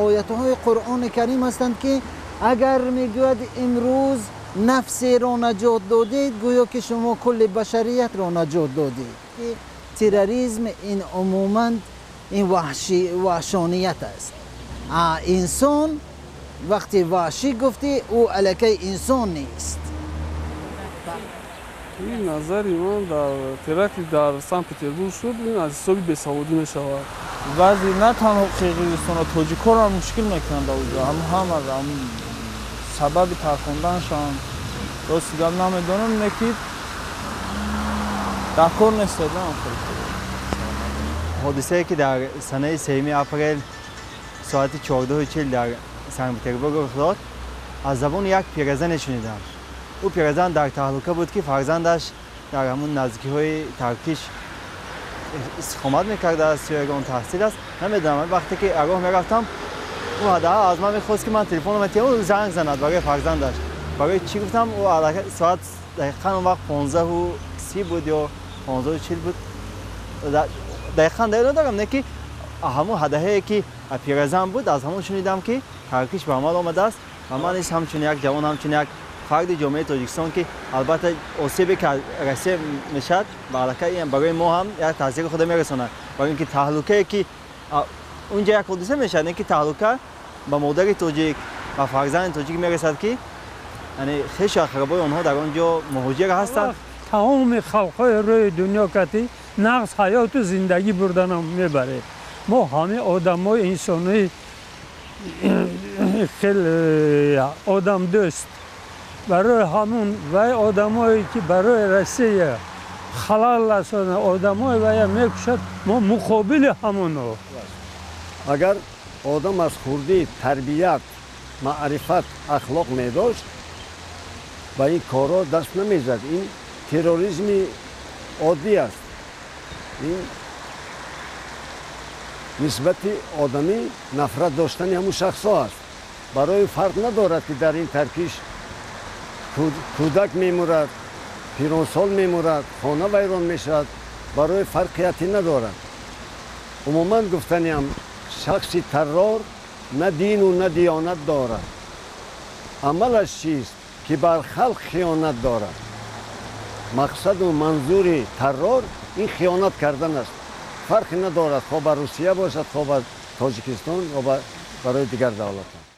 Оятҳои Қуръони Карим ҳастанд, ки агар мегӯяд имрӯз нафсеро наҷот додед, гӯё ки шумо кулли башариятро наҷот додед. Терроризм ин умуман ин ваҳшоният аст. Инсон вақте ваҳшӣ гуфтӣ, ӯ аллакай инсон нест. Ин назари ман дар теракти дар Санкт-Петербург шуд, ин аз ҳисоби бесаводӣ мешавад. Баъзе на танҳо қирғизистонро, тоҷикҳоро ҳам мушкил мекунанд. Дар ҳама сабаби тархонданашон рости гап намедонам, не ки дар кор нестодам. Ҳодисае ки дар санаи 3 апрел соати 14:40 дар Санкт-Петербург рух дод, аз забони як пиразане шунидам. Ӯ пиразан дар таҳлука буд, ки фарзандаш дар ҳамун наздикиҳои таркиш истиқомат мекардааст ё ягон таҳсил аст, намедонам. Вақте ки роҳ мерафтам, ӯ ҳадаф аз ман мехост, ки ман телефонам тиҳам, ӯ занг занад барои фарзандаш. Барои чӣ гуфтам, ӯ соат дақиқан он вақт 15:30 буд ё 15:40 буд, дақиқан даёд надорам, не ки ҳамун ҳадаҳае ки пиразан буд, аз ҳамон шунидам, ки таркиш ба амал омадааст. Ва ман низ ҳамчун як ҷавон, ҳамчун як фарди ҷомеаи Тоҷикистон, ки албатта осебе ки аз Россия мешавад, ба аллакай барои мо ҳам як таъсири худа мерасонад. Барои ин ки таҳлукае ки унҷа як ҳодиса мешавад, не ки таҳлука ба модари тоҷик, ба фарзанди тоҷик мерасад, ки яъне хешу ақрабои онҳо дар он ҷо муҳоҷир ҳастанд. Тамоми халқҳои рӯи дунё кати нағз ҳаёту зиндагӣ бурданам мебаред. Мо ҳамаи одамои инсонои хеле одамдӯст, барои ҳамун вай одамое ки барои Россия халал расонад, одамои вая мекушад, мо муқобили ҳамоно. Агар одам аз хурдӣ тарбият, маърифат, ахлоқ медошт, ба ин корҳо даст намезад. Ин терроризми оддӣ аст. Ин нисбати одамӣ нафрат доштани ҳамун шахсҳо аст. Барои фарқ надорад, ки дар ин таркиш кӯдак мемурад, пиронсол мемурад, хона вайрон мешавад, барои фарқияте надорад. Умуман гуфтаниам, шахси террор на дину на диёнат дорад, амалаш чист ки бар халқ хиёнат дорад. Мақсаду манзури террор ин хиёнат кардан аст. Фарқе надорад, хо ба Русия бошад, хо ба Тоҷикистон ё барои дигар давлатҳо.